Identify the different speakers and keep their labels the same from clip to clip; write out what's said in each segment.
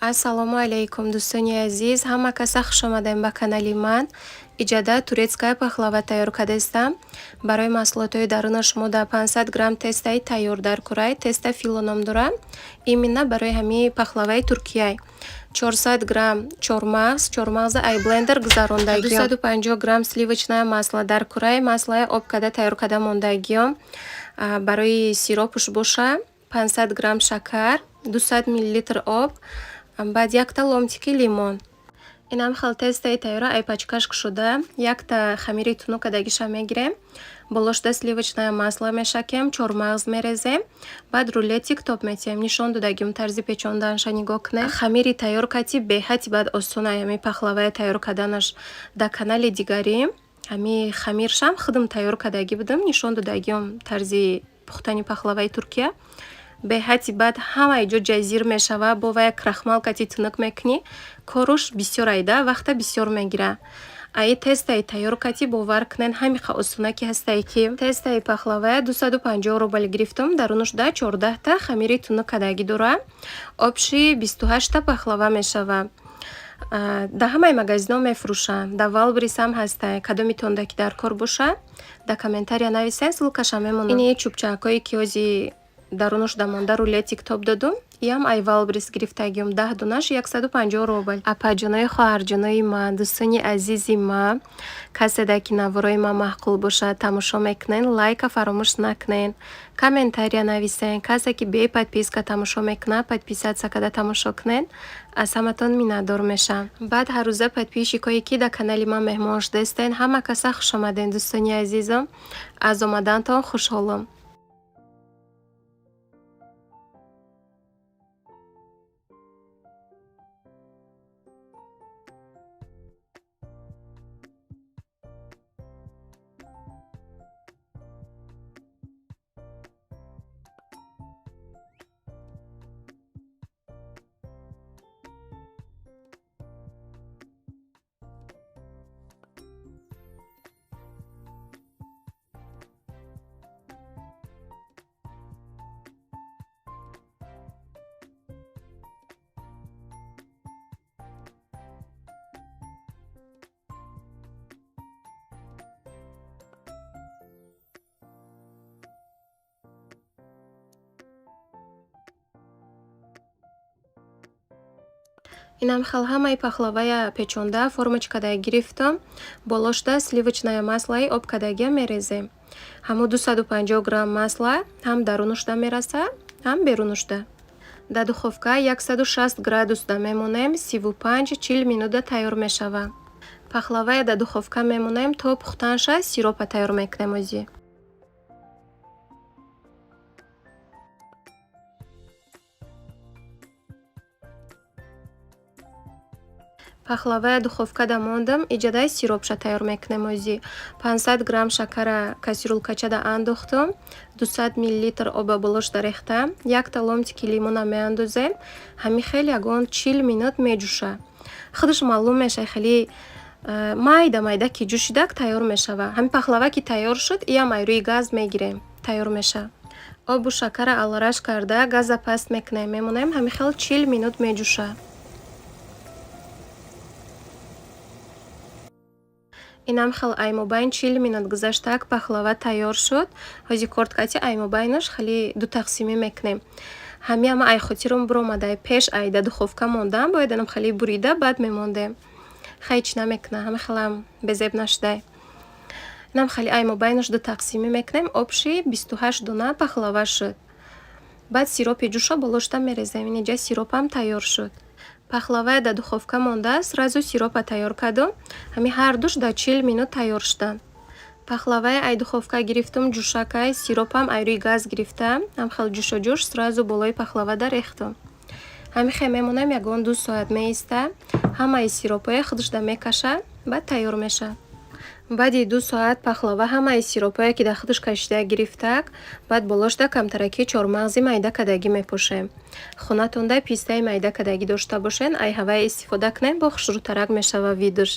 Speaker 1: Ассалому алайкум, дӯстони азиз, ҳама каса хуш омадем ба канали ман. Иҷада турецкая пахлава тайёр кардастам. Барои маҳсулотҳои даруна шумо дар 500 грамм тестаи тайёр дар курай, теста фило ном дора. Именно барои ҳамин пахлаваи туркияй. 400 грамм чормағз, чормағза ай блендер гузарондагиём. 250 грамм сливочное масло дар курай, маслои об карда тайёр карда мондагиём. Барои сиропуш боша 500 грамм шакар, 200 миллилитр об, баъд якта ломтики лимон. Инам хел тестаи тайёра ай пачкаш кушода, якта хамири тунук кардагиша мегирем, болошда сливочное масло мешакем, чормағз мерезем, баъд рулетик тоб метиҳем. Нишон додагим тарзи печонданша, нигоҳ кунед. Хамири тайёр кати беҳади баъд осона ҳамин пахлавая тайёр карданаш. Дар канали дигарӣ ҳамин хамиршам худам тайёр кардагӣ будам, нишон додагиём тарзи пухтани пахлаваи туркия. Беҳади баъд ҳамаи ҷо ҷазир мешава, бо вая крахмал кати тунук мекунӣ, коруш бисёр айда, вақта бисёр мегира. Аи тестаи тайёр кати, бовар кунед, ҳамиқа осона ки ҳастае ки тестаи пахлавая 250 рубл гирифтам, дарунаш да 14та хамири тунук кардагӣ дора. Общий 28та пахлава мешава. Дар ҳамаи магазинҳо мефурӯшанд, дар Вайлдберрисам ҳастае. Кадомитонда ки дар кор боша, дар комментария нависен, ссылкаша мемонам. Ини чӯбчаакҳое ки ҳози дарунаш дамонда рулетик тоб додум, иам ай Вайлдберрис гирифтагиём, 10 донаш 150 рубл. Апаҷонои, хоҳарҷонои ман, дӯстони азизи ман, каседа ки наворои ман маъқул бошад, тамошо мекунен, лайка фаромӯш накунен, комментария нависен. Касе ки бе подписка тамошо мекунад, подписаться карда тамошо кунен, аз ҳаматон миннатдор мешавам. Баъд ҳаррӯза подписчикое ки дар канали ман меҳмон шудаистен, ҳама каса хушомаден, дӯстони азизам, аз омадантон хушҳолам. Инам хел ҳамаи пахлавая печонда, формочкада гирифтам, болошда сливочное маслои об кардагия мерезем. Ҳамун 250 грамм масло ҳам дарунушда мераса, ҳам берунушда. Дар духовка 160 градусда мемонем, 35-40 минута тайёр мешава. Пахлавая дар духовка мемонем то пухтанша, сиропа тайёр мекунем озӣ. Пахлавая духовкада мондам, иҷадаи сиропша тайёр мекунем озӣ. 500 грамм шакара кастрюлькачада андохтам, 200 миллилитр оба болошда рехта, якта ломтики лимона меандозем, ҳамин хел ягон 40 минут меҷӯша. Худаш маълум мешавад, хеле майда майда ки ҷӯшидак, тайёр мешава. Ҳамин пахлава ки тайёр шуд, иам ай рӯи газ мегирем, тайёр мешавад. Обу шакара алараш карда, газа паст мекунем, мемонем, ҳамин хел 40 минут меҷӯша. Инам хел аймобайн 40 минут гузаштак, пахлава тайёр шуд. Ҳози корд кати аймобайнаш хеле дутақсимӣ мекунем. Ҳами ама ай хотирам биромадай, пеш ай да духовка мондан, бояд анам хеле бурида баъд мемондем. Хай, чӣ намекуна, ҳама хелам безеб нашудай. Инам хеле аймобайнаш дутақсимӣ мекунем, общий 28 дона пахлава шуд. Баъд сиропи ҷӯша болошта мерезем. Инҷа сиропам тайёр шуд. Пахлавая дар духовка монда, сразу сиропа тайёр кардум. Ҳамин ҳардуш дар 40 минут тайёр шуданд. Пахлавая ай духовка гирифтум, ҷӯшакай, сиропам ай рӯи газ гирифта, ҳам хел ҷӯшоҷӯш сразу болои пахлавада рехтум. Ҳамин хел мемонам, ягон 2 соат меиста, ҳамаи сиропҳоя худашда мекаша, баъд тайёр мешавад. Баъди 2 соат пахлава ҳамаи сиропҳое ки дар худаш кашида гирифтак, баъд болошда камтараки чормағзи майда кардагӣ мепошем. Хонатонда пистаи майда кардагӣ дошта бошен, ай ҳавая истифода кунем, бо хушрӯтарак мешава видуш.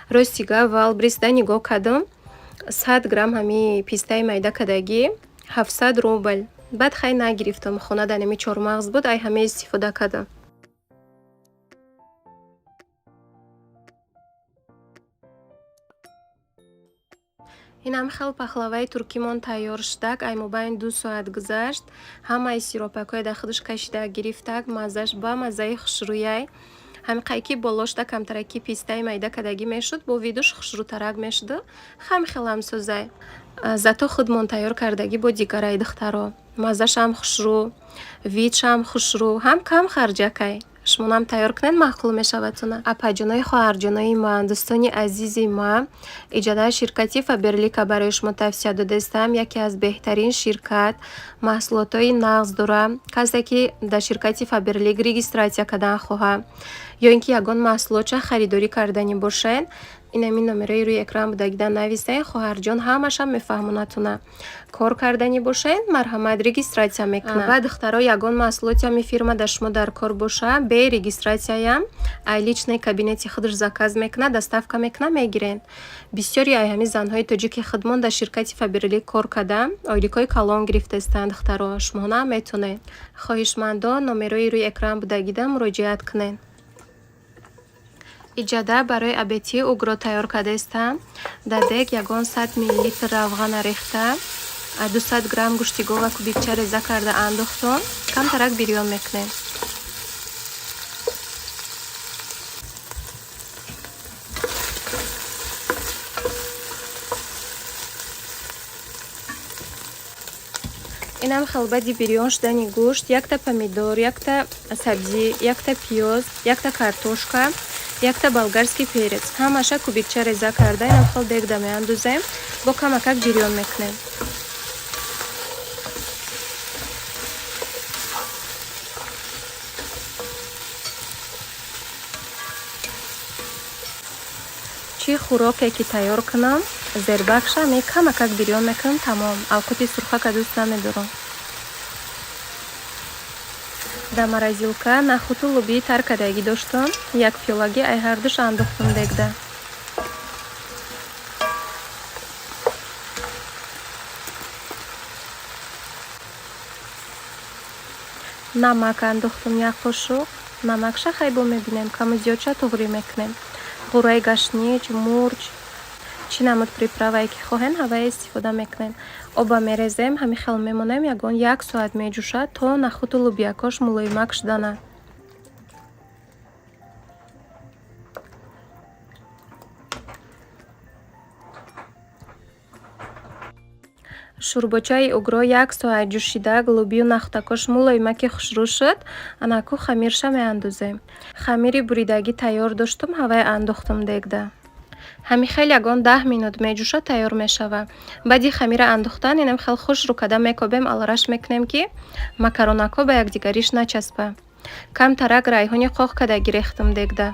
Speaker 1: Рости гап, Вайлдберрисда нигоҳ кардам, 100 грамм ҳамин пистаи майда кардагӣ 700 рубл. Баъд хай нагирифтам, хона дар нами чормағз буд, ай ҳама истифода кардам. Инам хел пахлаваи туркимон тайёр шудак. Ай мобайн 2 соат гузашт. Ҳамаи сиропакҳои дар худаш кашида гирифтак. Маззаш ба маззаи хушрӯяй. Ҳамиқай ки болошта камтараки пистаи майда кардагӣ мешуд, бо видуш хушрӯтарак мешуду. Ҳам хелам сӯзай. Зато худмон тайёр кардагӣ бо дигарай, духтаро. Маззашам хушрӯ, видшам хушрӯ, ҳам кам харҷакай. Шумонам тайёр кунед, маъқул мешавадтона. Апаҷонои, хоҳарҷонои ман, дӯстони азизи ман, иҷодаи ширкати Фаберлика барои шумо тавсия додаистам. Яке аз беҳтарин ширкат, маҳсулотҳои нағз дора. Касе ки дар ширкати Фаберлик регистрация кардан хоҳад ё ин ки ягон маҳсулотша харидорӣ карданӣ бошед, инамин номерои рӯи экран будагида нависед, хоҳарҷон ҳамаша мефаҳмонадтона. Кор карданӣ бошед, марҳамат, регистрация мекунад. Баъд, духтаро, ягон маҳсулоти ҳами фирма дар шумо дар кор боша, бе регистрацияям ай личный кабинети худаш заказ мекунад, доставка мекунад, мегиред. Бисёри ай ҳами занҳои тоҷики худмон дар ширкати Фаберлик кор карда, ойликҳои калон гирифтаистанд, духтаро. Шумоҳоам метавонед. Хоҳишмандон номерои рӯи экран будагида муроҷиат кунед. Иҷада барои обеди угро тайёр кардаистам. Дар дег ягон 100 миллилитр равғана рехта, 200 грамм гӯшти гова кубикча реза карда андохтум. Камтарак бирён мекунем. Инам хел баъди бирён шудани гӯшт якта помидор, якта сабзӣ, якта пиёз, якта картошка, якта болгарский перец, ҳамаша кубикча реза карда, инам хел дегда меандозем, бо камакак бирён мекунем. Чӣ хӯроке ки тайёр кунам, зербакша ме камакак бирён мекунам, тамом. Авқоти сурхака дӯст намедорам. Дар морозилка нахӯту лӯбии тар кардагӣ доштум, як пиёлагӣ ай ҳардуш андохтум дегда. Намак андохтум як қошуқ. Намакша хайбо мебинем, каму зиёдша туғрӣ мекунем. Ғӯраи гашнич, мурч, чӣ намуд приправае ки хоҳем, ҳавая истифода мекунем. Оба мерезем, ҳамин хел мемонем, ягон як соат меҷӯшад, то нахӯту лӯбиякош мулоимак шудана. Шӯрбочаи угро як соат ҷӯшида, лӯбию нахӯтакош мулоимаки хушрӯ шуд. Анаку хамирша меандозем. Хамири буридагӣ тайёр доштум, ҳавая андохтум дегда. Ҳамин хел ягон 10 минут меҷӯшад, тайёр мешавад. Баъди хамира андохтан инам хел хушрӯ карда мекобем, алраш мекунем, ки макаронакҳо ба якдигариш начаспад. Камтарак райҳони қоқ кардагӣ рехтум дегда.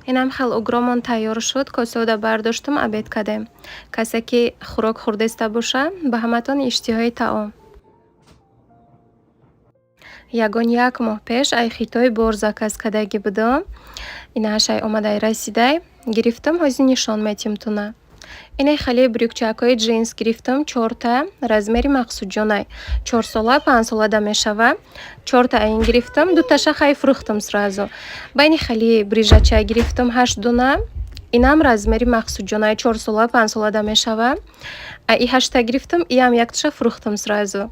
Speaker 1: Инам хел угромон тайёр шуд, косода бардоштум, обед кардем. Касе ки хӯрок хӯрдеста боша, ба ҳаматон иштиҳои таом. Ягон як моҳ пеш ай Хитой бор заказ кардагӣ будум. Инааш ай омадай расидай, гирифтум, ҳозир нишон метим туна. Ине хеле брюкчакҳои джинс гирифтум, чорта, размери Мақсудҷонай. 4 сола, 5 сола да мешава. Чорта айн гирифтум, дуташа хай фурӯхтум сразу. Байни хеле брижача гирифтум, ҳашт дуна. Инам размери Мақсудҷонай, 4 сола, 5 сола да мешава. А и ҳашта гирифтум, иам якташа фурӯхтум сразу.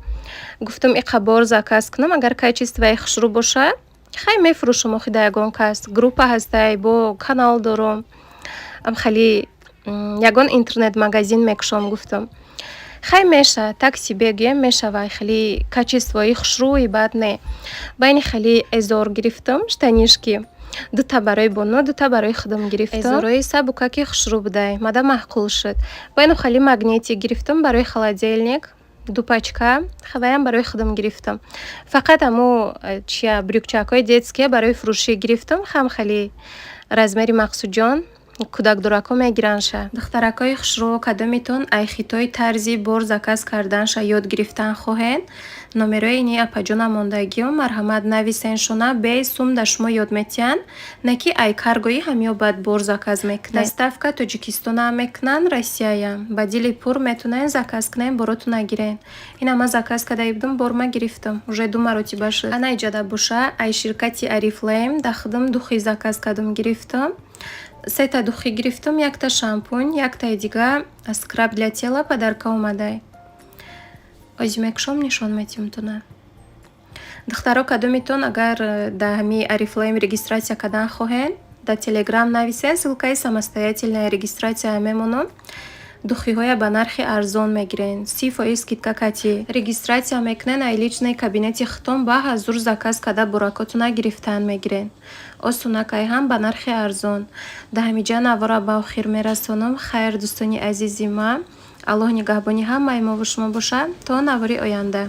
Speaker 1: Гуфтум, иқа бор заказ кунам, агар качествои хушрӯ боша, хай мефурӯшум охи да ягон кас. Группа ҳастай, бо канал дорум. Ам хеле ягон интернет-магазин мекушом, гуфтум. Хай меша, так себе гӯем, мешава, хеле качествои хушрӯи бад не. Байни хеле эзор гирифтум, штанишки. Дута барои бону, дута барои худам гирифтум. Эзорои сабукаки хушрӯ будай, мада маъқул шуд. Байну хеле магнитик гирифтум барои холодильник, ду пачка, хаваям барои худам гирифтум. Фақат аму чия, брюкчакҳои детские барои фурӯшӣ гирифтум, хам хеле размери Мақсудҷон, кӯдакдоракҳо мегиранша. Духтаракҳои хушрӯ, кадометон ай Хитой тарзи бор заказ карданша ёд гирифтан хоҳед, Номерои ини апаҷонам мондагиём, марҳамат, нависен шона, бе сум да шумо ёд метиҳанд, не ки ай каргои ҳамиё баъд бор заказ мекунед. Доставка Тоҷикистонаам мекунанд, Россияям. Ба дили пур метонед заказ кунед, боротона гирен. Ина ман заказ карда будам, борма гирифтам. Уже ду маротиба шуд. Ана иҷада боша, ай ширкати Орифлейм да худам духи заказ кардам, гирифтам. Сета духи гирифтам, якта шампунь, яктаи дига скраб для тела подарка омадай. Ози мекушом, нишон метиҳам тона. Духтаро, кадомитон агар да ҳами Орифлейм регистрация кардан хоҳед, дар Телеграм нависен, ссылкаи самостоятельная регистрация мемонам. Духиҳоя ба нархи арзон мегирен, 30% скидка кати. Регистрация мекунен, ай личный кабинети худтон ба ҳазур заказ карда, буракотона гирифтан мегирен. Осунакай ҳам ба нархи арзон. Да ҳамиҷа навора ба охир мерасонам. Хайр, дӯстони азизи ман, Аллоҳ нигаҳбони ҳамаи мову шумо бошад то навори оянда.